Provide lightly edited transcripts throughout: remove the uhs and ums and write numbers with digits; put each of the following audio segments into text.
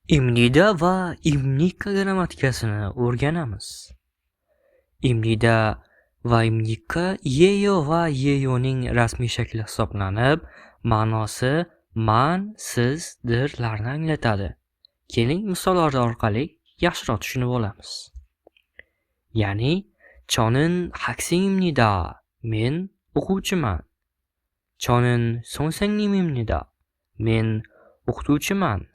Имнида va имника grammatikasini o'rganamiz. Имнида va имника её va еёning rasmiy shakli hisoblanib, ma'nosi man, siz, dir larni anglatadi. Keling, misollar orqali yaxshiroq tushunib olamiz. Ya'ni 저는 학생입니다. Men o'quvchiman. 저는 선생님입니다. Men o'qituvchiman.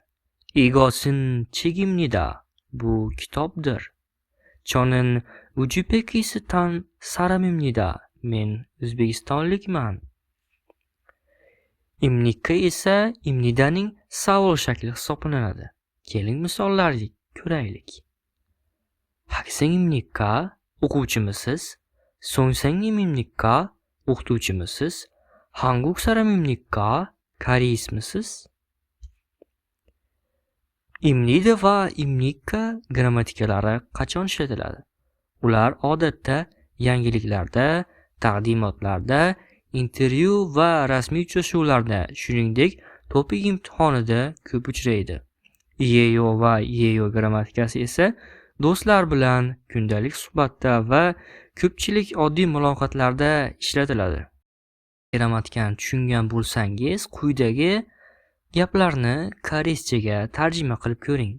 이것은 책입니다. Bu kitobdir. 저는 우즈베키스탄 사람입니다. Men o'zbekistonlikman. Имника esa имнидаning savol shakli hisoblanadi. Keling, misollarni ko'raylik. 학생입니까? O'quvchimisiz? 선생님입니까? O'qituvchimisiz? 한국 사람입니까? Koreysmisiz? Имнида va имника grammatikalari qachon ishlatiladi? Ular odatda yangiliklarda, taqdimotlarda, intervyu va rasmiy uchrashuvlarda, shuningdek, TOPIK imtihonida ko'p uchraydi. Её va её grammatikasi esa do'stlar bilan kundalik suhbatda va ko'pchilik oddiy muloqotlarda ishlatiladi. Grammatikani tushungan bo'lsangiz, quyidagi gaplarni koreyschaga tarjima qilib ko'ring.